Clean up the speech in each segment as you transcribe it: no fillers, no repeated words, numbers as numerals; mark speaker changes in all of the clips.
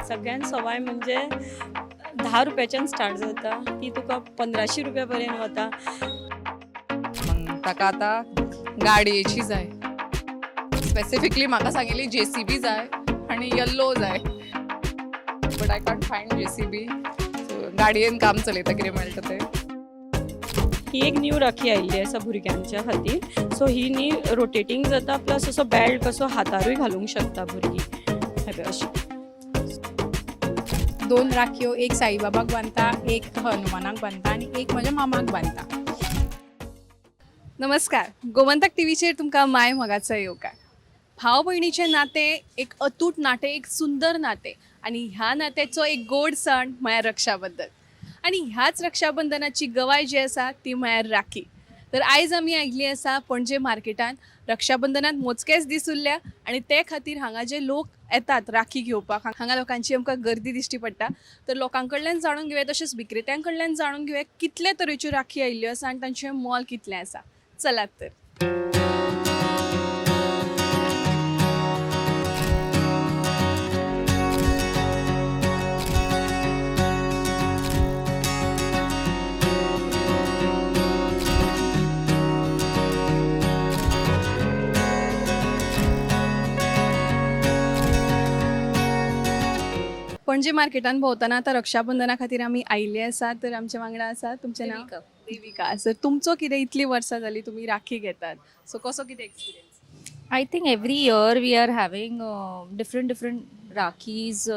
Speaker 1: सगळ्यान सवाय म्हणजे 10 रुपयाच्यान स्टार्ट जाता ती तुका 1500 रुपया पर्यंत वता.
Speaker 2: मग ताका आतां गाडयेची जाय. स्पेसिफिकली म्हाका सांगिल्ली जेसीबी जाय आनी येल्लो जाय, but I can't find JCB, so गाडयेन काम चलयता कितें मेळटा तें.
Speaker 1: ही एक न्यू राखी आयिल्ली आसा भुरग्यांच्या खातीर. सो ही न्ही रोटेटींग जाता, प्लस असो बेल्ट कसो हातारूय घालूंक शकता भुरगीं. हे पळय अशी.
Speaker 3: दोन राखयो, एक साईबाबाक बांदता, एक हनुमानाक बांदता आनी एक म्हज्या मामाक बांदता.
Speaker 4: नमस्कार, गोमंतक टीव्हीचेर तुमकां माय मोगाचो येवकार. भाव भयणीचें नातें एक अतूट नातें, एक सुंदर नातें आनी ह्या नात्याचो एक गोड सण म्हळ्यार रक्षाबंधन आनी ह्याच रक्षाबंधनाची गवाय जी आसा ती म्हळ्यार राखी. तर आयज आमी आयिल्ली आसा पणजे मार्केटान. रक्षाबंधनात मोजकेच दीस उरल्या आनी ते खातीर हांगा जे लोक येतात राखी घेवपाक, हांगा लोकांची आमकां गर्दी दिश्टी पडटा. तर लोकां कडल्यान जाणून घेवया, तशेंच विक्रेत्यां कडल्यान जाणून घेवया कितले तरेच्यो राखी आयिल्ल्यो आसा आनी तांचें मोल कितलें आसा. चलात तर. पणजे मार्केटान भोंवतना आतां रक्षाबंधना खातीर आमी आयिल्ले आसा. तर आमच्या वांगडा आसा, तुमचें नाव? देविका. सर, तुमचो कितें, इतलीं वर्सां जालीं तुमी राखी घेतात, सो कसो कितें experience?
Speaker 5: I think every year we are having different different rakhis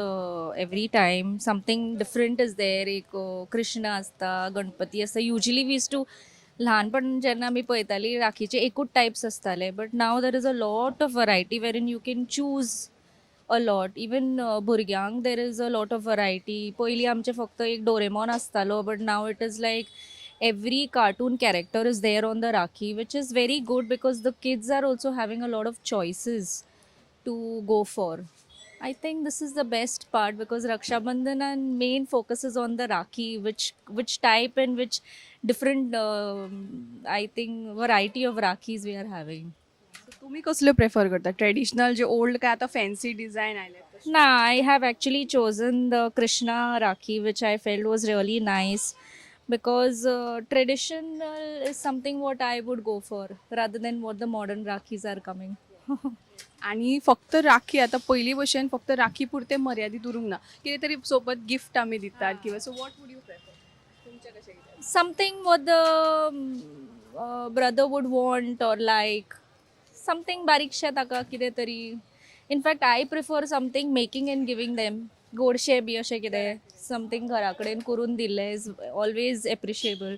Speaker 5: every time. Something different is there. एक कृष्ण असता, गणपती असता. Usually we use to, ल्हानपण जेन्ना आमी पळयताली राखीचे एकूच टायप्स आसताले, but now there is a lot of variety wherein you can choose a lot. Even भुरग्यांक there is a lot of variety. पयलीं आमचें फक्त एक डोरेमॉन आसतालो, but now it is like every cartoon character is there on the rakhi, which is very good because the kids are also having a lot of choices to go for. I think this is the best part because Raksha Bandhan and main focus is on the rakhi, which type and which different I think variety of rakhis we are having.
Speaker 4: तुमी कसल्यो prefer करता, traditional जे old काय आतां fancy design आयले तशे?
Speaker 5: Nah, I have actually chosen the Krishna Rakhi, which I felt was really nice because traditional is something what I would go for rather than what the modern Rakhis are coming.
Speaker 4: आनी फक्त राखी आतां पयलीं भशेन फक्त राखी पुरतें मर्यादीत उरूंक ना, कितें तरी सोबत गिफ्ट आमी दितात किंवा, so what would you prefer, तुमचें कशें कितें?
Speaker 5: Something what the brother would want or like something बारीकशें ताका कितें तरी. In fact I prefer something making and giving them गोडशें बी अशें कितें समथींग घरा कडेन करून दिल्लें is always appreciable.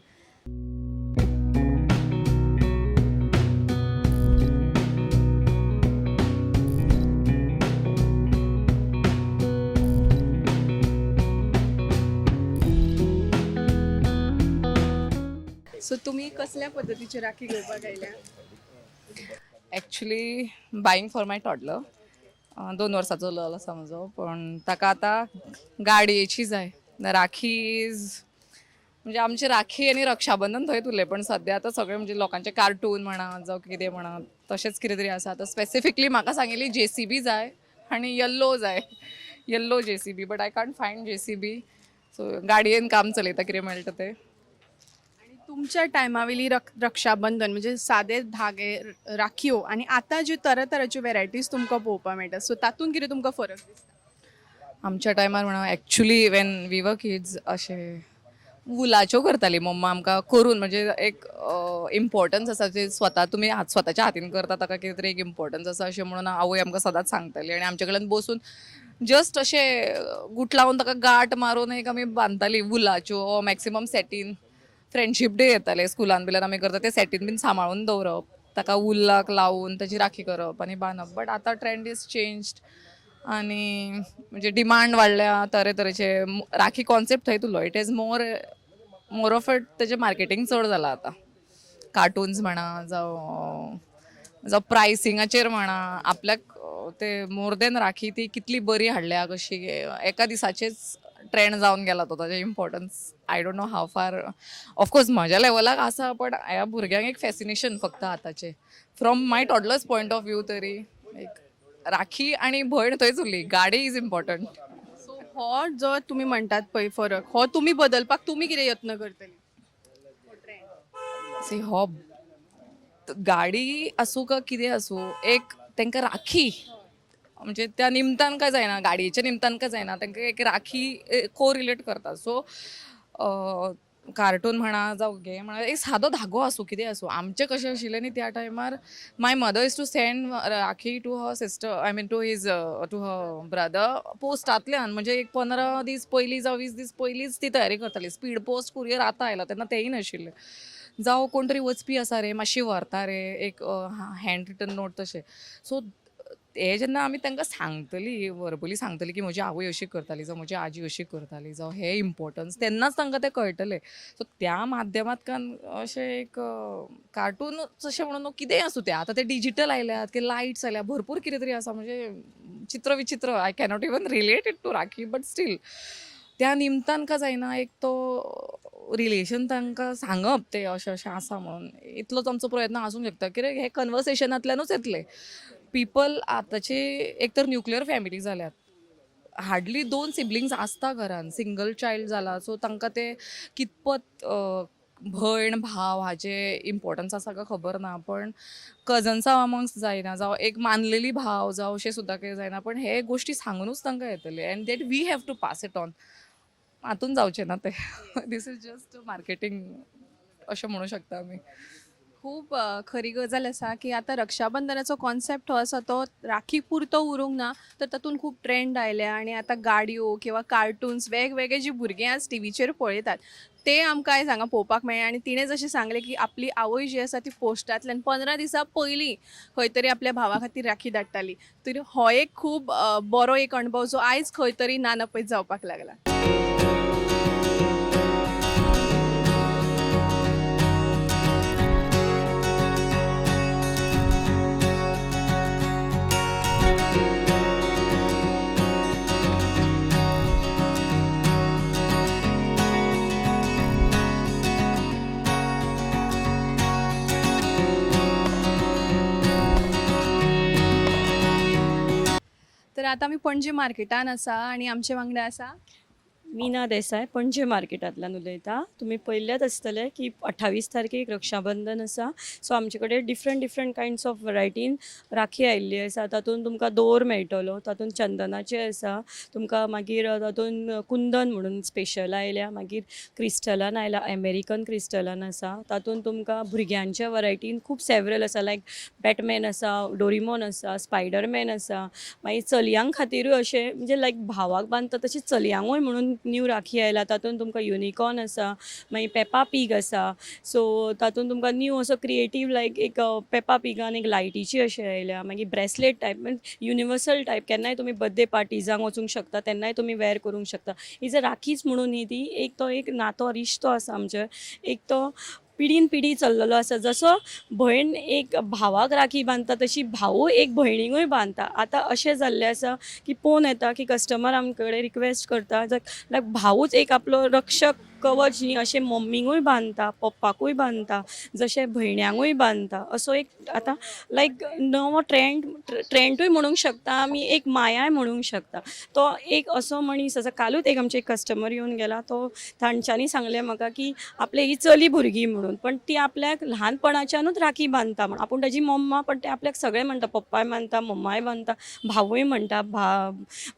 Speaker 4: सो तुमी कसल्या पद्दतीची राखी घेवपाक आयल्या?
Speaker 2: Actually buying for my toddler. 2 वर्साचो लल आसा म्हजो, पण ताका आतां गाडयेची जाय. राखी is, म्हणजे आमची राखी आनी रक्षाबंधन थंयच उरलें, पण सद्या आतां सगळें म्हणजे लोकांचे कार्टून म्हणा जावं कितें म्हणा तशेंच कितें तरी आसा. आतां स्पेसिफिकली म्हाका सांगिल्ली जेसीबी जाय आनी येल्लो जाय, yellow JCB, but I can't find JCB, so गाडयेन काम चलयता कितें मेळटा तें.
Speaker 4: आनी तुमच्या टायमा वयली रक्षाबंधन म्हणजे सादे धागे राखयो आनी आतां ज्यो तरातराच्यो वेरायटीज तुमकां पळोवपाक मेळटा, सो तातूंत कितें तुमकां फरक दिसता?
Speaker 2: आमच्या टायमार म्हणा, actually when we were kids अशें वुलाच्यो करताली मम्मा आमकां करून, म्हणजे एक इम्पॉर्टन्स आसा ते स्वता तुमी हात स्वताच्या हातीन करता ताका कितें तरी एक इम्पॉर्टन्स आसा अशें म्हणून आवय आमकां सदांच सांगताली. आनी आमचे कडल्यान बसून जस्ट अशें गुटलावन ताका गांठ मारून एक आमी बांदताली वुलाच्यो. मॅक्सिमम सॅटीन, फ्रेंडशीप डे येताले स्कुलान बिलान आमी करता ते सॅटीन बीन सांबाळून दवरप, ताका उल्लाक लावून ताची राखी करप आनी बांदप. बट आतां ट्रेंड is changed आनी म्हणजे डिमांड वाडल्या तरेतरेचे. राखी कॉन्सेप्ट थंय उरलो, it is more of it, तेजें मार्केटींग चड जालां आतां. कार्टुन्स म्हणा जावं जावं प्रायसिंगाचेर म्हणा, आपल्याक ते मोर देन राखी ती कितली बरी हाडल्या कशी एका दिसाचेच ट्रेंड जावन गेला तो. ताजें importance I don't know how far, of course म्हज्या लेवलाक आसा, पण ह्या भुरग्यांक एक फॅसिनेशन फक्त आतांचें from my toddler's point of view तरी एक राखी आनी भयण थंयच उरली, गाडी is important.
Speaker 4: So हो जो तुमी म्हणटात पळय फरक, हो तुमी बदलपाक तुमी कितें यत्न करतली?
Speaker 2: सी, हो गाडी आसूं का कितें आसूं, एक तांकां राखी म्हणजे त्या निमतान काय जायना, गाडयेच्या निमतान काय जायना, तांकां एक राखी को रिलेट करता. सो कार्टून म्हणा जावं गेम म्हणा, एक सादो धागो आसूं, कितें आसूं. आमचें कशें आशिल्लें न्ही त्या टायमार, my mother used to send rakhi to her sister, I mean to her brother पोस्टांतल्यान. म्हणजे एक 15 दीस पयलीं जावं 20 दीस पयलींच ती तयारी करताली. स्पीड पोस्ट कुरियर आतां आयला, तेन्ना तेंय नाशिल्लें. जावं कोण तरी वचपी आसा रे, मातशी व्हरता रे एक हँड रिटन नोट तशें. सो हे जेन्ना आमी तांकां सांगतली, वर्बली सांगतली की म्हजी आवय अशी करताली जावं म्हजी आजी अशी करताली जावं हे इम्पॉर्टन्स, तेन्नाच तांकां तें कळटलें. सो त्या माध्यमांतल्यान अशें एक कार्टून अशें म्हणून न्हू, कितेंय आसूं तें. आतां ते डिजीटल आयल्यात की लायट्स आयल्या, भरपूर कितें तरी आसा. म्हणजे चित्र विचित्र, I cannot even relate it to rakhi, but steel त्या निमतान का जायना एक तो रिलेशन तांकां सांगप तें अशें अशें आसा म्हणून, इतलोच आमचो प्रयत्न आसूंक शकता. कित्याक हें कन्वर्सेशनांतल्यानूच येतलें. पिपल आतांची एक तर न्युक्लियर फॅमिली जाल्यात, हार्डली दोन सिबलिंग्स आसता घरान, सिंगल चायल्ड जाला. सो तांकां ते कितपत भयण भाव हाजें इम्पॉर्टन्स आसा काय खबर ना, पण कजन्सां अमंग्स जायना जावं एक मानलेली भाव जावं अशें सुद्दां कितें जायना, पण हे गोश्टी सांगुनूच तांकां येतले and that we have to pass it on. हातून जावचें ना तें. This is just marketing अशें म्हणूं शकता आमी.
Speaker 4: खूब खरी गजाल आसा की आतां रक्षाबंधनाचो कॉन्सेप्ट हो आसा तो राखी पुरतो उरूंक ना, तर तातूंत खूब ट्रेंड आयल्या आनी आतां गाडयो किंवा कार्टुन्स वेगवेगळे जी भुरगीं आज टिवीचेर पळयतात ते आमकां आयज हांगा पळोवपाक मेळ्ळें. आनी तिणें जशें सांगलें की आपली आवय जी आसा ती पोस्टांतल्यान 15 दिसां पयलीं खंय तरी आपल्या भावा खातीर राखी धाडटाली, तर हो एक खूब बरो एक अणभव जो आयज खंय तरी ना नपयत जावपाक लागला. तर आतां आमी पणजे मार्केटान आसा आनी आमचे वांगडा आसा
Speaker 1: मीना देसाय, पणजे मार्केटांतल्यान उलयता. तुमी पळयल्यात आसतलें की 28 तारखेक रक्षाबंधन आसा. सो आमचे कडेन different different kinds of वरायटीन rakhi आयिल्ली आसा. तातूंत तुमकां दोर मेळटलो, तातूंत चंदनाचे आसा तुमकां, मागीर तातूंत कुंदन म्हणून स्पेशल आयल्या, मागीर क्रिस्टलान आयला, अमेरिकन क्रिस्टलान आसा. तातूंत तुमकां भुरग्यांच्या वरायटीन खूब सेवरल आसा, लायक बॅटमॅन आसा, डोरिमोन आसा, स्पायडरमॅन आसा. मागीर चलयां खातीरूय अशें, म्हणजे लायक भावाक बांदता तशें चलयांकूय म्हणून न्यू राखी आयला. तातूंत तुमकां युनिकॉर्न आसा, मागीर पेपा पीग आसा. सो तातूंत तुमकां न्यू असो क्रिएटीव लायक एक पेपा पिगान एक लायटीची अशें आयल्या. मागीर ब्रेसलेट टायप, युनिवर्सल टायप, केन्नाय तुमी बर्थडे पार्टीजांक वचूंक शकता, तेन्नाय तुमी वेर करूंक शकता. Is a राखीच म्हणून न्ही, ती एक तो एक नातो रिश्तो आसा आमचो, एक तो पिढीन पिढी चल्लेलो आसा. जसो भयण एक भावाक राखी बांदता, तशी भावूय एक भयणीकूय बांदता. आतां अशें जाल्लें आसा की पळोवन येता की कस्टमर आमचे कडेन रिक्वेस्ट करता, लायक भावूच एक आपलो रक्षक कवच न्ही, अशें मम्मीकूय बांदता, पप्पाकूय बांदता, जशें भयण्यांकूय बांदता. असो एक आतां लायक नवो ट्रेंड, ट्रेंडूय म्हणूंक शकता आमी, एक मायाय म्हणूंक शकता. तो एक असो मनीस आसा. कालूच एक आमचे एक कस्टमर येवन गेला, तो तांच्यांनी सांगलें म्हाका की आपले ही चली भुरगीं म्हणून, पण ती आपल्याक ल्हानपणाच्यानूच राखी बांदता म्हण. आपूण ताजी मम्मा, पण ते आपल्याक सगळे म्हणटा, पप्पाय मानता, मम्माय बांदता, भावूय म्हणटा,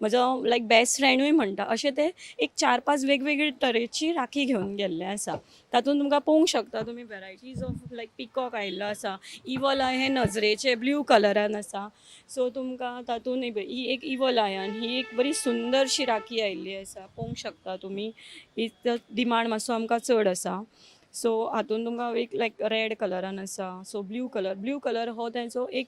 Speaker 1: म्हजो लायक बेस्ट फ्रेंडूय म्हणटा. अशें ते एक चार पांच वेगवेगळे तरेची राखी घेवन गेल्ले आसा. तातूंत तुमकां पळोवंक शकता तुमी वरायटीज ऑफ लायक पिकॉक आयिल्लो आसा, इवल I हे नजरेचे ब्ल्यू कलरान आसा. सो तुमकां तातूंत ही एक इवल आयान ही एक बरी सुंदरशी राखी आयिल्ली आसा, पळोवंक शकता तुमी. ही डिमांड मातसो आमकां चड आसा. सो हातून तुमकां एक लायक रेड कलरान आसा. So blue colour, blue colour हो तेंचो एक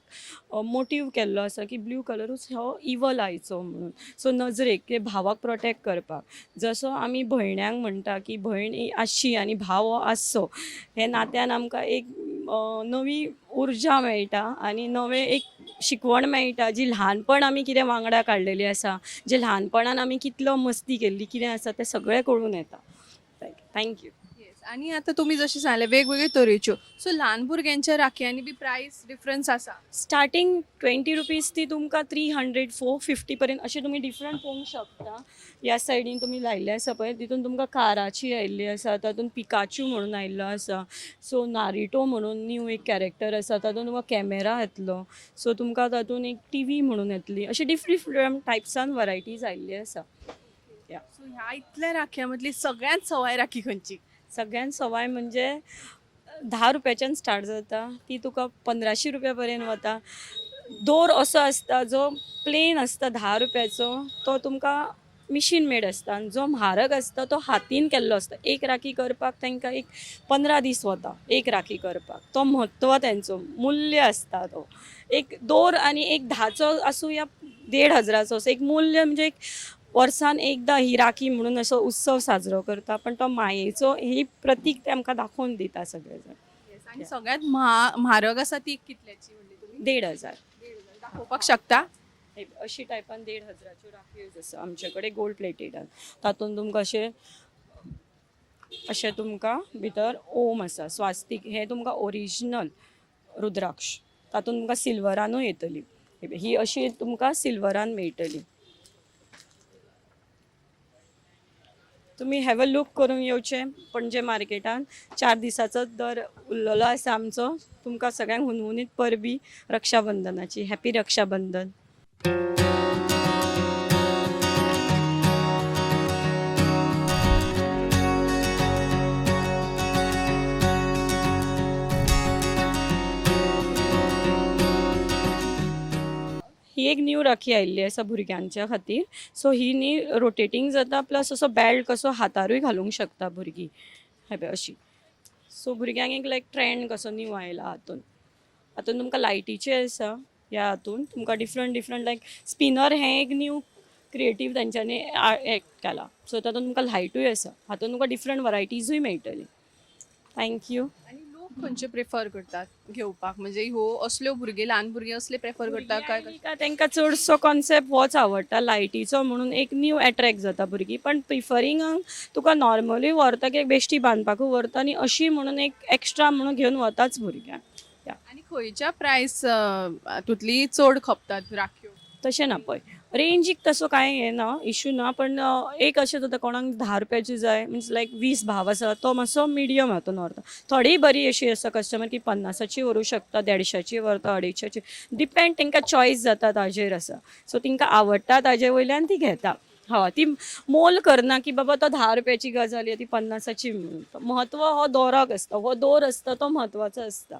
Speaker 1: मोटीव केल्लो आसा की ब्लू कलरूच हो इवल आयचो म्हणून. सो नजरेक की भावाक प्रोटेक्ट करपाक, जसो आमी भयण्यांक म्हणटा की भयण ही आसची आनी भाव हो आसचो, हे नात्यान आमकां एक नवी उर्जा मेळटा आनी नवें एक शिकवण मेळटा, जी ल्हानपण आमी कितें वांगडा काडलेली आसा, जे ल्हानपणान आमी कितलो मस्ती केल्ली कितें आसा तें सगळें कळून येता. Thank you.
Speaker 4: आनी आतां तुमी जशें सांगलें वेगवेगळे तरेच्यो, सो ल्हान भुरग्यांच्या राखयांनी बी प्रायस डिफरन्स आसा?
Speaker 1: स्टार्टींग 20 रुपीज ती तुमकां 300, 450 पर्यंत अशें तुमी डिफरंट पळोवंक शकता. ह्या सायडीन तुमी लायिल्ले आसा पळय, तितून तुमकां काराची आयिल्ली आसा, तातूंत पिकाचू म्हणून आयिल्लो आसा, सो नारिटो म्हणून न्यू एक कॅरेक्टर आसा, तातूंत तुमकां कॅमेरा येतलो, सो तुमकां तातूंत एक टीवी म्हणून येतली, अशे डिफरंट डिफरंट टायप्सान वरायटीज आयिल्ली आसा.
Speaker 4: सो ह्या इतल्या राखयां मदली सगळ्यांत सवाय राखी खंयची?
Speaker 1: सगळ्यांत सवाय म्हणजे 10 रुपयाच्यान स्टार्ट जाता, ती तुका 1500 रुपया पर्यंत वता. दोर असो आसता जो प्लेन आसता 10 रुपयाचो, तो तुमकां मिशीन मेड आसता, आनी जो म्हारग आसता तो हातीन केल्लो आसता. एक राखी करपाक तांकां एक 15 दीस वता एक राखी करपाक. तो म्हत्व तेंचो मूल्य आसता तो एक दोर आनी एक 10चो आसूं या 1500चो असो एक मूल्य, म्हणजे एक वर्सान एकदां ही राखी म्हणून असो उत्सव साजरो करता, पण तो मायेचो ही प्रतीक ते आमकां दाखोवन दिता सगळे जाण.
Speaker 4: आनी सगळ्यांत म्हारग आसा ती कितल्याची म्हणली तुमी?
Speaker 1: 1500.
Speaker 4: दाखोवपाक शकता?
Speaker 1: हे अशी टायपान 1500च्यो राखयो आसा आमचे कडेन गोल्ड प्लेटेडान. तातूंत तुमकां अशें अशें तुमकां भितर ओम आसा, स्वास्तीक, हे तुमकां ओरिजिनल रुद्राक्ष, तातूंत तुमकां सिल्वरानूय येतली ही, अशी तुमकां सिल्वरान मेळटली. तुमी have a look करूंक येवचे पणजे मार्केटान. 4 दिसाचो दर उरलेलो आसा आमचो. तुमकां सगळ्यांक हुनहुनीत परबी रक्षाबंधनाची. हॅपी रक्षाबंधन. ही एक न्यू राखी आयिल्ली आसा भुरग्यांच्या खातीर. सो ही न्ही रोटेटींग जाता, प्लस असो बेल्ट कसो हातारूय घालूंक शकता भुरगीं, हे पळय अशी. सो भुरग्यांक एक लायक ट्रेंड कसो न्यू आयला हातून. हातून तुमकां लायटीचे आसा, ह्या हातून तुमकां डिफरंट डिफरंट लायक स्पिनर, हें एक न्यू क्रिएटीव तेंच्यांनी एक्ट केला. सो तातूंत तुमकां लायटूय आसा, हातून तुमकां डिफरंट वरायटीजूय मेळटली. Thank you.
Speaker 4: आनी लोक खंयचे प्रेफर करतात घेवपाक, म्हणजे ह्यो असल्यो भुरगे, ल्हान भुरगे असले प्रेफर करतात काय?
Speaker 1: काय तांकां चडसो कॉन्सेप्ट होच आवडटा लायटीचो, म्हणून एक न्यू एट्रेक्ट जाता भुरगीं. पण प्रिफरींगाक तुका नॉर्मली व्हरता की बेश्टी बांदपाकूय व्हरता आनी अशी म्हणून एक एक्स्ट्रा म्हणून घेवन वताच भुरग्यांक.
Speaker 4: आनी खंयच्या प्रायस हातूंतली चड खपतात राखयो?
Speaker 1: तशें ना पळय, रेंजीक तसो कांय हें ना, इशू ना, पण एक अशें जाता कोणाक 10 रुपयाची जाय, मिन्स लायक 20 भाव आसा तो मातसो मिडियम हातून व्हरता. थोडी बरी अशी आसा कस्टमर की 50ची व्हरूं शकता, 150ची व्हरता, 250ची, डिपेंड तांकां चॉयस जाता ताजेर आसा. सो तांकां आवडटा ताजे वयल्यान ती घेता. हय, ती मोल करना की बाबा तो 10 रुपयाची गजाल ती 50ची म्हणून. म्हत्व हो दोराक आसता, हो दोर आसता तो म्हत्वाचो आसता.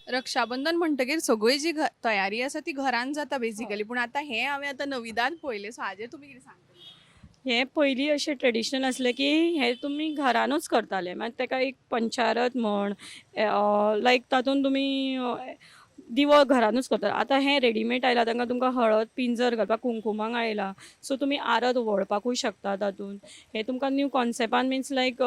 Speaker 4: रक्षाबंधन म्हणटकीर सगळी जी तयारी आसा ती घरान जाता बेसिकली, पूण आतां हें हांवें आतां नविदान पळयलें, सो हाजेर तुमी कितें सांगतले?
Speaker 1: हें पयलीं अशें ट्रेडिशनल आसलें की हें तुमी घरानूच करताले, मागीर ताका एक पंचारत म्हण लायक तातूंत तुमी दिवो घरानूच करतात. आतां हें रेडीमेड आयलां, तांकां तुमकां हळद पिंजर घालपाक कुंकुमाक आयलां, सो तुमी आरत वळपाकूय शकता तातूंत. हें तुमकां न्यू कॉन्सेप्टान मिन्स लायक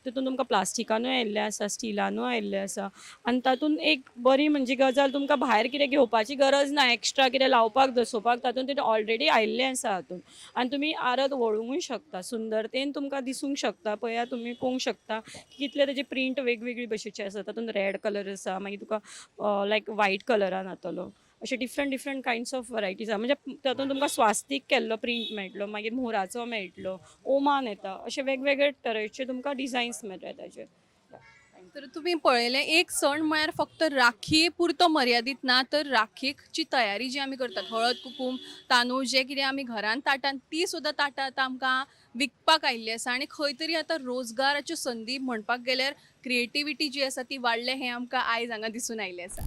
Speaker 1: तितून तुमकां प्लास्टिकानूय आयिल्लें आसा, स्टिलानूय आयिल्लें आसा. आनी तातूंत एक बरी म्हणजे गजाल, तुमकां भायर कितें घेवपाची गरज ना, एक्स्ट्रा कितें लावपाक दसोवपाक, तातूंत तें ऑलरेडी आयिल्लें आसा हातूंत. आनी तुमी आरत वळोवंकूय शकता, सुंदरतेन तुमकां दिसूंक शकता. पळया तुमी पळोवंक शकता की कितले तेजे प्रिंट वेगवेगळी भशेचे आसा. तातूंत रेड कलर आसा, मागीर तुका लायक व्हायट कलरान जातलो, अशे different different kinds of varieties आसा. म्हणजे तातूंत तुमकां स्वास्तीक केल्लो प्रिंट मेळटलो, मागीर मोराचो मेळटलो, ओमान येता, अशे वेगवेगळे तरेचे तुमकां डिजायन्स मेळटा ताजेर.
Speaker 4: तर तुमी पळयलें, एक सण म्हळ्यार फक्त राखी पुरतो मर्यादीत ना, तर राखीची तयारी जी आमी करतात, हळद कुकूम तांदूळ जे कितें आमी घरान ताटान, ती सुद्दां ताटां आतां आमकां विकपाक आयिल्ली आसा. आनी खंय तरी आतां रोजगाराच्यो संदी म्हणपाक गेल्यार क्रिएटिविटी जी आसा ती वाडल्या, हें आमकां आयज हांगा दिसून आयिल्लें आसा.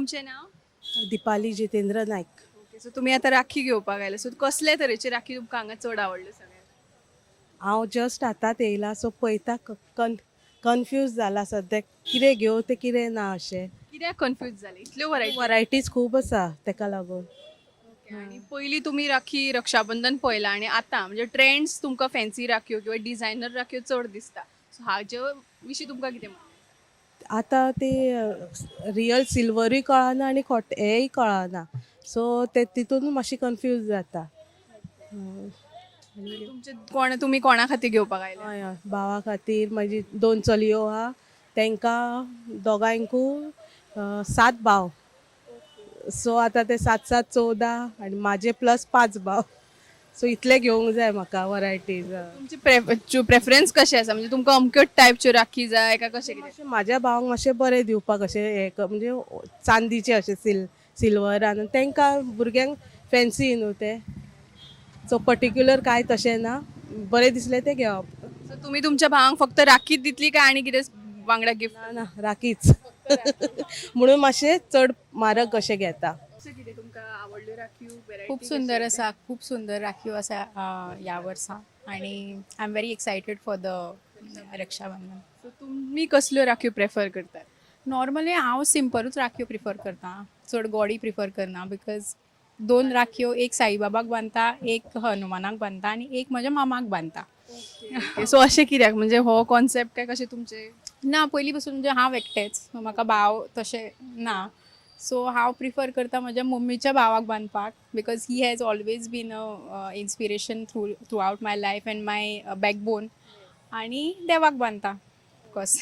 Speaker 4: तुमचें नांव?
Speaker 6: दीपाली जितेंद्र नाईक.
Speaker 4: ओके, सो तुमी आतां राखी घेवपाक आयले, सो कसले तरेची राखी तुमकां हांगा चड आवडली सगळ्यात?
Speaker 6: हांव जस्ट आतांच येयला, सो पळयता, कन्फ्यूज जाला सद्याक, कितें घेवं तें कितें ना अशें.
Speaker 4: कित्याक कन्फ्यूज जाले? इतल्यो वरायटी.
Speaker 6: वरायटीज खूब आसा तेका लागून.
Speaker 4: आणि पयलीं तुमी राखी रक्षाबंधन पळयला आणि आतां म्हणजे ट्रेंड्स तुमकां फॅन्सी राखयो किंवा डिझायनर राखयो चड दिसता, सो हाजे विशीं तुमकां कितें म्हणणें?
Speaker 6: आतां ते रियल सिल्वरूय कळना आनी खोटें हेंय कळना, सो ते तितून मातशें कन्फ्यूज जाता.
Speaker 4: तुमचे कोण, तुमी कोणा खातीर घेवपाक आयले?
Speaker 6: हय हय, भावा खातीर. म्हाजी दोन चलयो आहा, तांकां दोगांयकूय सात भाव, सो आतां ते सात सात 14 आनी म्हाजे प्लस पांच भाव, सो इतले घेवंक जाय म्हाका वरायटीज.
Speaker 4: तुमचे प्रेफरन्स कशें आसा? म्हणजे तुमकां अमक्योच टायपच्यो राखी जाय काय कशें कितें?
Speaker 6: मातशें म्हाज्या भावांक मातशें बरें दिवपाक अशें हें म्हणजे चांदीचें अशें सिल्वरान, तांकां भुरग्यांक फॅन्सी न्हू तें, सो पर्टिक्युलर कांय तशें ना, बरें दिसलें तें घेवप.
Speaker 4: सो तुमी तुमच्या भावांक फक्त राखीच दितली काय आनी कितें वांगडा गिफ्ट?
Speaker 6: ना ना, राखीच, म्हणून मातशें चड म्हारग कशें घेता.
Speaker 4: कशें कितें तुमकां आवडल्यो राखी?
Speaker 3: खूब सुंदर आसा, खूब सुंदर राखयो आसा ह्या वर्सा आनी I am very excited for the Rakshabandhan.
Speaker 4: So तुमी कसल्यो राखयो प्रेफर करतात?
Speaker 3: नॉर्मली हांव सिंपलूच राखयो प्रिफर करता, चड गोडी प्रिफर करना, because दोन राखयो, एक साईबाबाक बांदता, एक हनुमानाक बांदता आनी एक म्हज्या मामाक बांदता.
Speaker 4: सो अशें कित्याक? म्हणजे हो कॉन्सेप्ट काय कशें तुमचें?
Speaker 3: ना, पयलीं पासून म्हणजे हांव एकटेंच, म्हाका भाव तशें ना, सो हांव प्रिफर करता म्हज्या मम्मीच्या भावाक बांदपाक, because he has always been a inspiration throughout my life and my backbone, आनी देवाक बांदता ऑफकोर्स.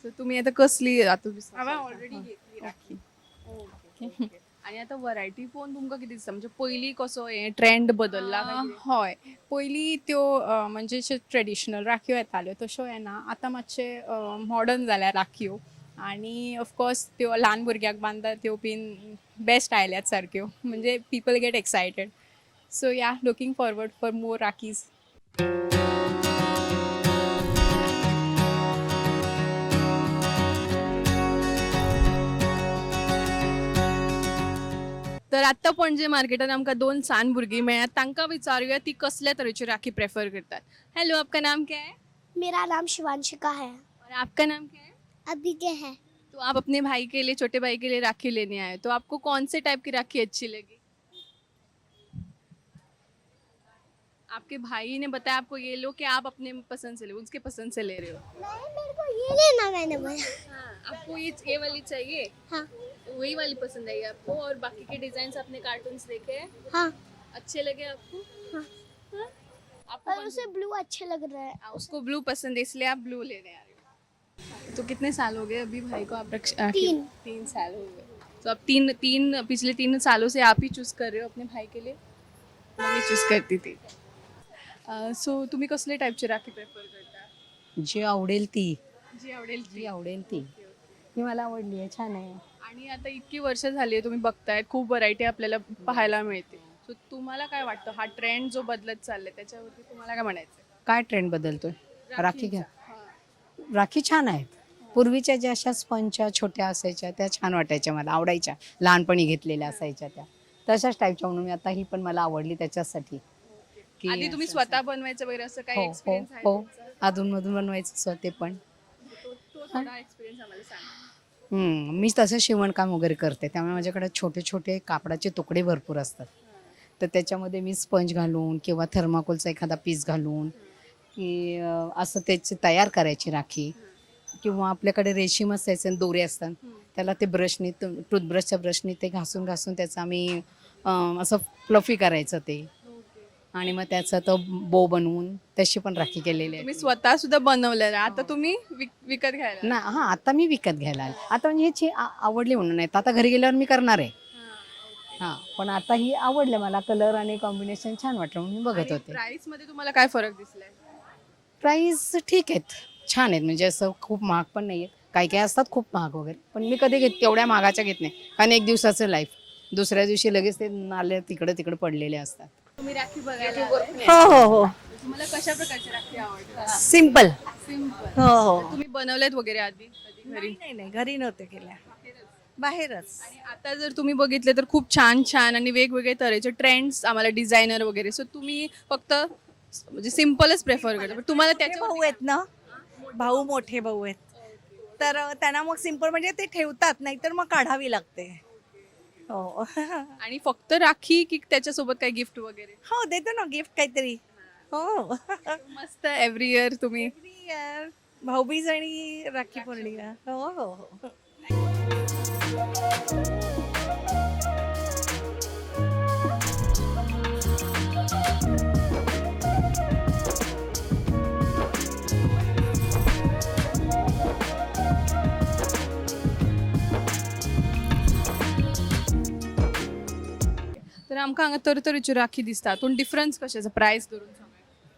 Speaker 4: सो तुमी आतां कसली आतां?
Speaker 3: हांवें ऑलरेडी घेतली राखी.
Speaker 4: आणि आता व्हरायटी पळोवन तुमकां कितें दिसता? म्हणजे पयलीं कसो हे ट्रेंड बदलला काय कितें?
Speaker 3: हय, पयलीं त्यो म्हणजे अश्यो ट्रेडिशनल राखयो येताल्यो तश्यो येना आतां, मातशे मॉडर्न जाल्या राखयो आनी ऑफकोर्स त्यो ल्हान भुरग्याक बांदता त्यो बीन बेस्ट आयल्यात सारक्यो, म्हणजे people get excited. So yeah, looking forward for more rakhis.
Speaker 4: तर आत्ता पणजे मार्केटात आमकां दोन सान भुरगीं मेळ्ळ्यात, तांकां विचारूया ती कसल्या तरेची राखी प्रेफर करतात. हॅलो, आपका नाम क्या है?
Speaker 7: मेरा नाम शिवांशिका है.
Speaker 4: और आपका नाम क्या है?
Speaker 7: अभिज्ञा है.
Speaker 4: तो आप अपने भाई के लिए, छोटे भाई के लिए राखी लेने आए, तो आपको कौन से टाइप की राखी अच्छी लगी? आपके भाई ने बताया आपको ये लो कि आप अपने पसंद से लो, उसके पसंद से ले रहे हो?
Speaker 7: नहीं, मेरे को ये लेना मैंने बोला.
Speaker 4: हाँ, आपको ये वाली चाहिए?
Speaker 7: हाँ.
Speaker 4: वही वाली पसंद आई आपको? और बाकी के डिजाइन आपने कार्टून्स देखे हैं?
Speaker 7: हाँ.
Speaker 4: अच्छे लगे आपको?
Speaker 7: हाँ.
Speaker 4: हाँ? आपको
Speaker 7: और
Speaker 4: कौन
Speaker 7: उसे ब्लू अच्छे लग रहा है.
Speaker 4: हाँ, उसको ब्लू पसंद है इसलिए आप ब्लू लेने आ रहे हो. तो कितने साल हो गए अभी भाई को आप रक्षा?
Speaker 7: तीन.
Speaker 4: 3 साल हो गए. तो आप तीन तीन पिछले 3 सालों से आप ही चूज कर रहे हो अपने भाई के लिए? मम्मी चूज करती थी. सो तुम्ही कसले टाईपची राखी प्रेफर करता?
Speaker 8: जी आवडेल ती.
Speaker 4: जी आवडेल
Speaker 8: जी
Speaker 4: ती.
Speaker 8: आवडेल ती. ही मला आवडली आहे, छान आहे.
Speaker 4: आणि आता इतकी वर्ष झाली आहे, तुम्ही बघताय, खूप व्हरायटी आपल्याला पाहायला मिळते, सो तुम्हाला काय वाटतं, हा ट्रेंड जो बदलत चाललाय त्याच्यावरती तुम्हाला काय म्हणायचं?
Speaker 8: काय ट्रेंड बदलतोय? राखी घ्या. राखी छान आहेत. पूर्वीच्या ज्या अशा स्पंजच्या छोट्या असायच्या त्या छान वाटायच्या, मला आवडायच्या, लहानपणी घेतलेल्या असायच्या त्या, तशाच टाईपच्या, म्हणून मी आता ही पण मला आवडली त्याच्यासाठी की
Speaker 4: आधी तुम्ही
Speaker 8: असं-
Speaker 4: स्वतः बनवायचं वगैरे असं काही
Speaker 8: हो, हो,
Speaker 4: एक्सपिरियन्स आहे
Speaker 8: हो.
Speaker 4: तुमचा?
Speaker 8: अधूनमधून बनवायचं स्वतः पण.
Speaker 4: तो थोडा एक्सपिरियन्स आम्हाला सांगा.
Speaker 8: मी तसं शिवणकाम वगैरे करते, त्यामुळे माझ्याकडे छोटे छोटे कापडाचे तुकडे भरपूर असतात, तर त्याच्यामध्ये मी स्पंज घालून किंवा थर्माकोलचा एखादा पीस घालून की असं त्याची तयार करायची राखी, किंवा आपल्याकडे रेशीम असायचे आणि दोरे असतात, त्याला ते ब्रशने, टूथब्रशच्या ब्रशने ते घासून घासून त्याचा आम्ही असं फ्लफी करायचं ते, आणि मग त्याचा तो बो बनवून तशी पण राखी केलेली आहे.
Speaker 4: तुम्ही स्वतः सुद्धा बनवलं, आता तुम्ही विकत घ्यायला?
Speaker 8: ना, हां, आता मी विकत घ्यायला आले. आता म्हणजे ह्याची आवडली म्हणून, नाही तर आता घरी गेल्यावर मी करणार आहे. हां, पण आता ही आवडलं मला, कलर आणि कॉम्बिनेशन छान वाटलं म्हणून मी बघत होते.
Speaker 4: प्राइस मध्ये तुम्हाला काय फरक दिसलाय?
Speaker 8: प्राईस ठीक आहेत, छान आहेत, म्हणजे असं खूप महाग पण नाही आहेत. काही काही असतात खूप महाग वगैरे, पण मी कधी घेत तेवढ्या महागाच्या घेत नाही, कारण एक दिवसाचं लाईफ, दुसऱ्या दिवशी लगेच ते नाले तिकडे तिकडे पडलेले असतात.
Speaker 4: तुम्ही राखी बघायला आलाय?
Speaker 9: हो हो हो.
Speaker 4: तुम्हाला कशा प्रकारची राखी आवडतात?
Speaker 9: सिम्पल.
Speaker 4: सिम्पल.
Speaker 9: हो हो.
Speaker 4: तुम्ही बनवलेत वगैरे आधी कधी घरी?
Speaker 9: नाही नाही, घरी नव्हते केल्या. बाहेरच.
Speaker 4: आणि आता जर तुम्ही बघितले तर खूप छान छान आणि वेगवेगळे तऱ्हेचे ट्रेंड्स आम्हाला डिझायनर वगैरे. सो तुम्ही फक्त म्हणजे सिम्पलच प्रेफर करता, पण तुम्हाला
Speaker 9: मोठे
Speaker 4: त्याच्या
Speaker 9: भाऊ आहेत ना, भाऊ, मोठे भाऊ आहेत, तर त्यांना मग सिम्पल म्हणजे ते ठेवतात, नाहीतर मग काढावी लागते. हो.
Speaker 4: आणि फक्त राखी की त्याच्यासोबत काही गिफ्ट वगैरे?
Speaker 9: हो, देतो ना गिफ्ट काहीतरी, हो.
Speaker 4: मस्त. एव्हरी इयर तुम्ही
Speaker 9: Every year, Bhaubeej आणि राखी पौर्णिमा. हो हो हो.
Speaker 4: तर आमकां हांगा तरतरेच्यो राखी दिसतात, पूण डिफरन्स कशें आसा प्रायस धरून सांगात.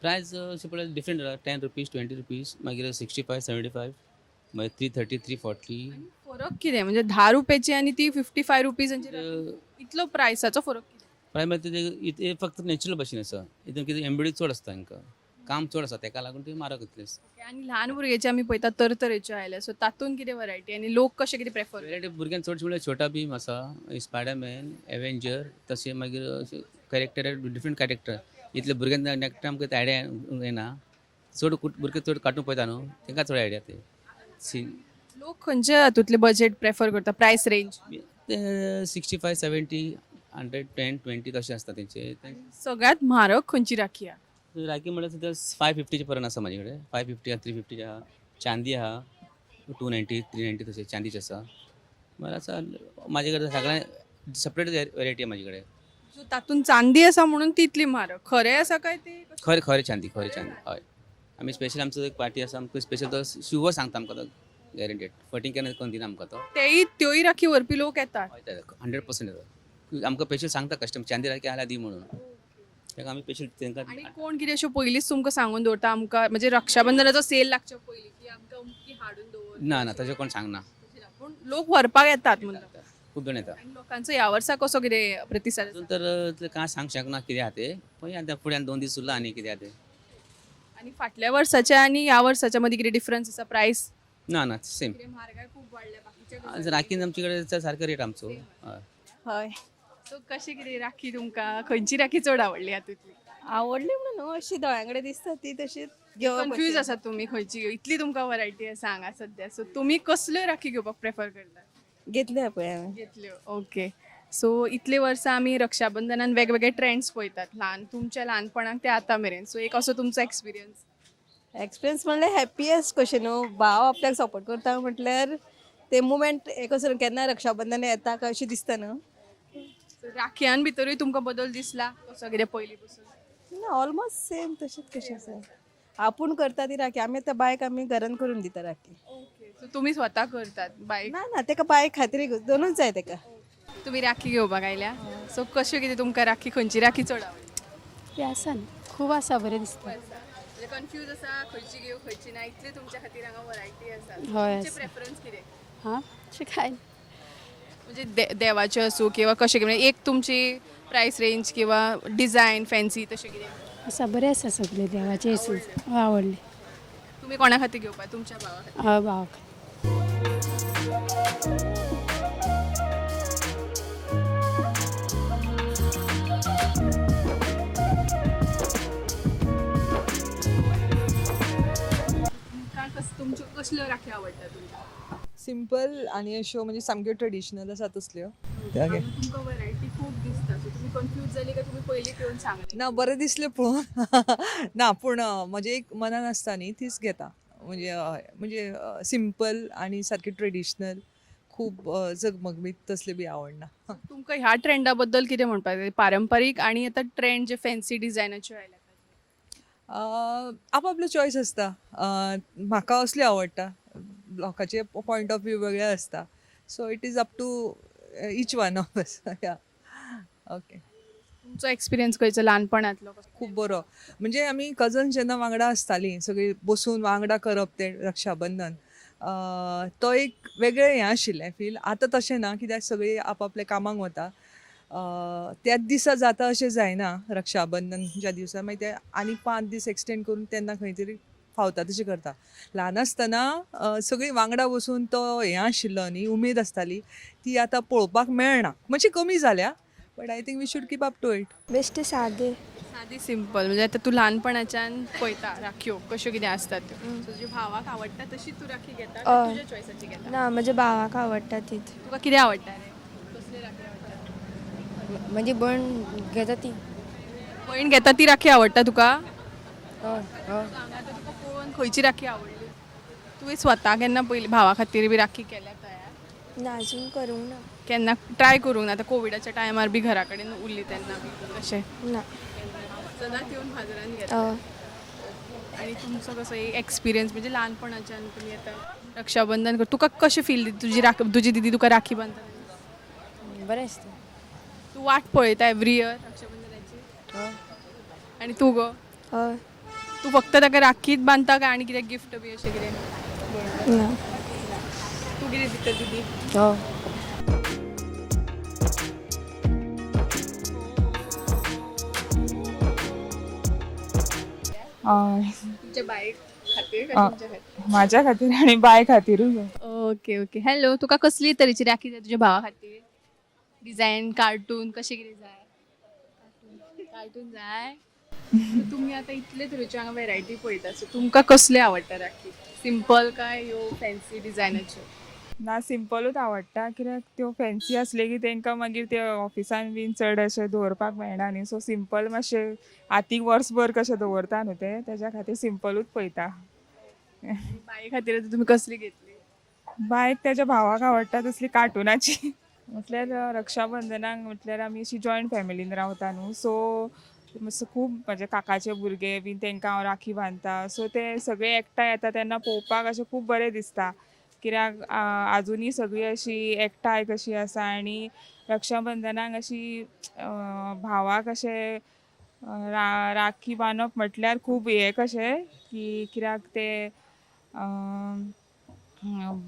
Speaker 10: प्रायस अशें पळय डिफरंट आसा, 10 रुपीज, 20 रुपीज, मागीर 65, 75, मागीर 330, 340.
Speaker 4: फरक कितें म्हणजे 10 रुपयाची आनी ती 55 रुपीजांची, इतलो प्रायसाचो फरक कितें?
Speaker 10: प्रायस म्हळ्यार ते फक्त नॅचरल भशेन आसा, हितून कितें एम्ब्रॉयडरी चड आसता, हांकां काम चड आसा, तेका लागून ती म्हारग जातली.
Speaker 4: आनी ल्हान भुरग्याचे आमी पळयता तरतरेच्यो आयल्या, सो तातूंत कितें वरायटी आनी लोक कशें कितें प्रेफर?
Speaker 10: वेरायटी भुरग्यांक चडशे म्हणल्यार छोटा भीम आसा, स्पायडरमॅन, एवेंजर, तशें मागीर कॅरेक्टर, डिफरंट कॅरेक्टर. इतले भुरग्यांक नेक्स्ट आमकां ते आयडिया येना चड. भुरगे चड कार्टून पळयता न्हू, तांकां चड आयडिया ते सीन.
Speaker 4: लोक खंयच्या हातूंतले बजेट प्रेफर करता, प्रायस रेंज?
Speaker 10: ते 65, 70, 100, 10, 20 तशें आसता तेंचे.
Speaker 4: सगळ्यात म्हारग खंयची राखी आहा?
Speaker 10: राखी म्हणल्यार सद्या 550चे पर्यंत आसा म्हाजे कडेन. 550 आहा, 350 आहा, चांदी आहा, 290, 390 तशें चांदीचे आसा. म्हळ्यार आसा म्हाजे कडेन सगळें, सेपरेट वेरायटी आहा म्हाजे कडेन.
Speaker 4: सो तातूंत चांदी आसा म्हणून ती इतली म्हारग, खरें आसा काय ते?
Speaker 10: खरें, खरें चांदी, खरें चांदी, हय. आमी स्पेशल आमचो एक पार्टी आसा, आमकां स्पेशल तो शुवर सांगता आमकां, तो गॅरंटेड फटींग केन्ना करून दिना आमकां तो.
Speaker 4: तेय त्योय राखी व्हरपी लोक येतात?
Speaker 10: हय, 100% येता. आमकां स्पेशल सांगता कस्टमर, चांदी राखी आल्या दी म्हणून, ताका आमी स्पेशल तांकां.
Speaker 4: आणि कोण कितें अश्यो पयलींच तुमकां सांगून दवरता आमकां, म्हणजे रक्षाबंधनाचो सेल लागच्या पयलीं की आमकां अमकी हाडून दवर?
Speaker 10: ना ना, तशें कोण सांगना.
Speaker 4: पूण लोक व्हरपाक येतात म्हणटा?
Speaker 10: खूब जाण येता.
Speaker 4: आनी लोकांचो ह्या वर्सा कसो कितें प्रतिसाद आसा?
Speaker 10: अजून तर कांय सांग शकना कितें आहा तें, पळय आतां फुड्यान 2 दीस उरला आनी कितें आहा तें.
Speaker 4: आनी फाटल्या वर्साच्या आनी ह्या वर्साच्या मदीं कितें डिफरन्स आसा प्रायस?
Speaker 10: ना ना, सेम.
Speaker 4: कितें म्हारगाय खूब वाडल्या बाकीच्या?
Speaker 10: राखीन आमचे कडेन सारको रेट आमचो, हय.
Speaker 11: हय.
Speaker 4: सो कशी कितें राखी, तुमकां खंयची राखी चड आवडली हातूंतली?
Speaker 11: आवडली म्हणून न्हू, अशी दोळ्यां कडेन दिसता ती तशीच घेवप.
Speaker 4: कन्फ्यूज आसा तुमी खंयची, इतली तुमकां वरायटी आसा हांगा सद्या. सो तुमी कसल्यो राखी घेवपाक प्रेफर करता?
Speaker 11: घेतल्या पळय हांवें.
Speaker 4: घेतल्यो, ओके. सो इतले वर्सां आमी रक्षाबंधनान वेगवेगळे ट्रेंड्स पळयतात, ल्हान तुमच्या ल्हानपणाक ते आतां मेरेन, सो एक असो तुमचो एक्सपिरियन्स?
Speaker 11: एक्सपिरियन्स म्हणल्यार हॅपियस्ट कशें न्हू, भाव आपल्याक सपोर्ट करता म्हटल्यार ते मुमेंट एक असो केन्ना रक्षाबंधन येता काय अशें दिसता न्हू.
Speaker 4: राखयान भितरूय तुमकां बदल दिसला कसो कितें पयलीं पसून?
Speaker 11: ना, ऑलमोस्ट सेम तशेंच कशें आसा. आपूण करता ती राखी, आमी आतां बायक आमी घरान करून दिता राखी.
Speaker 4: ओके, सो तुमी स्वता करतात बायक?
Speaker 11: ना ना, तेका बायक खातीर दोनूच जाय तेका.
Speaker 4: तुमी राखी घेवपाक आयल्या, सो कशें कितें तुमकां राखी, खंयची राखी चड आवडली?
Speaker 12: ती आसा न्ही, खूब आसा, बरें दिसता.
Speaker 4: म्हणजे कन्फ्यूज आसा खंयची घेवं खंयची ना, इतली तुमच्या खातीर हांगा वरायटी आसा.
Speaker 12: हय,
Speaker 4: तुमचें
Speaker 12: आसा.
Speaker 4: प्रेफरन्स कितें?
Speaker 12: हां, अशें कांय ना.
Speaker 4: म्हणजे देवाचें आसूं किंवा कशें कितें, एक तुमची प्रायस रेंज किंवा डिझायन फॅन्सी तशें कितें?
Speaker 12: आसा, बरें आसा सगळें देवाचें आसूं, आवडलें.
Speaker 4: तुमी कोणा खातीर घेवपाक, तुमच्या भावा खातीर?
Speaker 12: हय, भावाक.
Speaker 4: तुमकां तुमच्यो कसल्यो राखी आवडटा तुमकां?
Speaker 13: सिंपल आनी अश्यो म्हणजे सामक्यो ट्रेडिशनल आसा तसल्यो.
Speaker 4: तुमकां वरायटी खूब दिसता, सो तुमी कन्फ्यूज जाली काय तुमी पयलीं येवन सांगलें?
Speaker 13: ना, बरें दिसलें पळोवन. ना, पूण म्हजें एक मनान आसता न्ही, तीच घेता. म्हणजे हय, म्हणजे सिंपल आनी सारकी ट्रेडिशनल, खूब झगमगमीत तसले बी आवडना.
Speaker 4: तुमकां ह्या ट्रेंडा बद्दल कितें म्हणपाक जाय, पारंपारीक आनी आतां ट्रेंड जे फॅन्सी डिझायनाच्यो आयल्यात?
Speaker 13: आपापलो चॉयस आसता. म्हाका असल्यो आवडटा, लोकांचे पॉयंट ऑफ व्यू वेगळे आसता, so it is up to each one of us, yeah. Okay.
Speaker 4: तुमचो एक्सपिरियन्स खंयचो ल्हानपणांतलो कसो?
Speaker 13: खूब बरो. म्हणजे आमी कजन्स जेन्ना वांगडा आसतालीं, सगळीं बसून वांगडा करप तें रक्षाबंधन, तो एक वेगळें हें आशिल्लें फील. आतां तशें ना, कित्याक सगळीं आपापल्या कामाक वता. त्याच दिसा जाता अशें जायना रक्षाबंधन ज्या दिसा, मागीर ते आनी 5 दीस एक्सटेंड करून तेन्ना खंय तरी. फावता तशें करता. ल्हान आसतना सगळीं वांगडा बसून तो हें आशिल्लो न्ही, उमेद आसताली, ती आतां पळोवपाक मेळना, मातशी कमी जाल्या, but I think we should keep up to it.
Speaker 7: बेश्टे सादे.
Speaker 4: सादी सिंपल. म्हणजे आतां तूं ल्हानपणाच्यान पळयता राखयो कश्यो कितें आसतात त्यो, सो तुज्या भावाक आवडटा तशी तूं राखी घेता काय तुज्या चॉयसाची घेता?
Speaker 7: ना, म्हज्या भावाक आवडटा तीच.
Speaker 4: तुका कितें आवडटा रे, कसली राखी आवडटा?
Speaker 7: म्हजी भयण घेता ती.
Speaker 4: भयण घेता ती राखी आवडटा तुका?
Speaker 7: हय हय.
Speaker 4: हांगा आतां तुका पळोवन खंयची राखी आवडली? तुवें स्वता केन्ना पयलीं भावा खातीर बी राखी केल्या तयार?
Speaker 7: ना, अजून करूंक ना.
Speaker 4: केन्ना ट्राय करूंक ना? आतां कोविडाच्या टायमार बी घरा कडेन उरली तेन्ना बी तशें?
Speaker 7: ना.
Speaker 4: सदांच येवन बाजारान घेता? आनी तुमचो कसो एक एक्सपिरियन्स, म्हणजे ल्हानपणाच्यान तुमी आतां रक्षाबंधन कर, तुका कशें फील तुजी राखी, तुजी दिदी तुका राखी बांदता?
Speaker 7: बरें दिसता.
Speaker 4: तूं वाट पळयता एवरी इयर रक्षाबंधनाची? आनी तूं गो?
Speaker 7: हय.
Speaker 4: तूं फक्त ताका राखीच बांदता काय आनी कितें गिफ्ट बी अशें कितें?
Speaker 7: ना.
Speaker 4: तूं कितें दिता दिदी?
Speaker 7: हय.
Speaker 4: तुमच्या बायक खातीर काय तुमच्या खातीर?
Speaker 13: म्हाज्या खातीर आनी बाय खातीरूय.
Speaker 4: Okay okay. हॅलो, तुका कसली तरेची राखी जाय तुज्या भावा खातीर? डिझायन, कार्टून, कशें कितें जाय? कार्टून जाय? तुमी आतां इतले तरेच्यो हांगा वेरायटी पळयता, सो तुमकां कसले आवडटा राखी, सिंपल काय ह्यो फॅन्सी डिझायनाच्यो?
Speaker 13: ना, सिंपलूच आवडटा, कित्याक त्यो फॅन्सी आसले की तांकां मागीर ते ऑफिसान बीन चड अशें दवरपाक मेळना न्ही, सो सिंपल मातशें हातीक वर्सभर कशें दवरता न्हू ते, तेज्या खातीर सिंपलूच पळयता.
Speaker 4: बाये खातीर आतां तुमी कसली घेतली?
Speaker 13: बायक तेज्या भावाक आवडटा तसली कार्टुनाची. म्हटल्यार रक्षाबंधनाक म्हटल्यार आमी अशी जॉयंट फॅमिलीन रावता न्हू, सो मातसो खूब म्हाजे काकाचे भुरगे बीन तांकां हांव राखी बांदता, सो ते सगळे एकठांय येता तेन्ना पळोवपाक अशें खूब बरें दिसता, कित्याक आजुनूय सगळीं अशी एकठांय कशी आसा आनी रक्षाबंधनाक अशी भावाक अशें राखी बांदप म्हटल्यार खूब हें कशें की कित्याक ते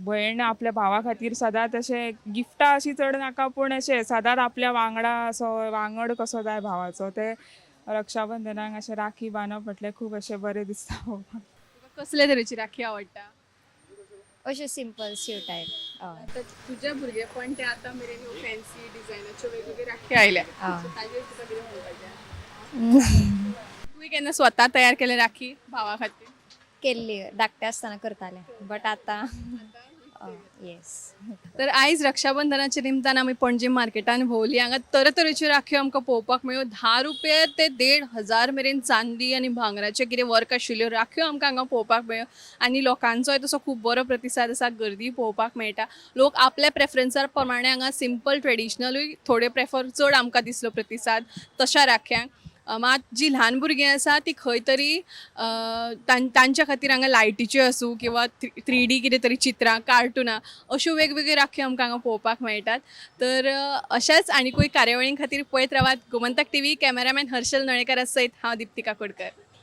Speaker 13: भयण आपल्या भावा खातीर सदांच अशें गिफ्टां अशीं चड नाका, पूण अशें सदांच आपल्या वांगडा असो वांगड कसो जाय भावाचो, ते रक्षाबंधनाक अशें राखी बांदप म्हटल्यार खूब अशें बरें दिसता पळोवपाक.
Speaker 4: तुका कसले तरेची राखी आवडटा?
Speaker 7: अशें सिंपल स्यू टायप.
Speaker 4: आतां तुज्या भुरगेपण ते आतां मेरेन ह्यो फॅन्सी डिझायनाच्यो वेगवेगळ्यो राखी आयल्या, सो ताजेर तुका कितें म्हणपाचें? तुवें केन्ना स्वता तयार केल्या राखी भावा खातीर?
Speaker 7: केल्ली, धाकटें आसतना करतालें, बट आतां येस.
Speaker 4: तर आयज रक्षाबंधनाच्या निमतान आमी पणजे मार्केटान भोंवली. हांगा तरेतरेच्यो राखयो आमकां पळोवपाक मेळ्ळ्यो. 10 रुपये ते 1500 मेरेन चांदी आनी भांगराचें कितें वर्क आशिल्ल्यो राखयो आमकां हांगा पळोवपाक मेळ्ळ्यो आनी लोकांचोय तसो खूब बरो प्रतिसाद आसा, गर्दी पळोवपाक मेळटा. लोक आपल्या प्रेफरन्सार प्रमाणे हांगा सिंपल ट्रेडिशनलूय थोडे प्रेफर चड आमकां दिसलो प्रतिसाद तशा राख्यांक. मात जी ल्हान भुरगीं आसा ती खंय तरी तांच्या खातीर हांगा लायटीच्यो आसूं किंवा 3D कितें तरी चित्रां, कार्टुनां अश्यो वेगवेगळ्यो राखयो आमकां हांगा पळोवपाक मेळटात. तर अशाच आनिकूय कार्यावळीं खातीर पळयत रावात गोमंतक टीव्ही. कॅमेरामॅन हर्षल नळेकरा सयत हांव दीप्ती काकोडकर.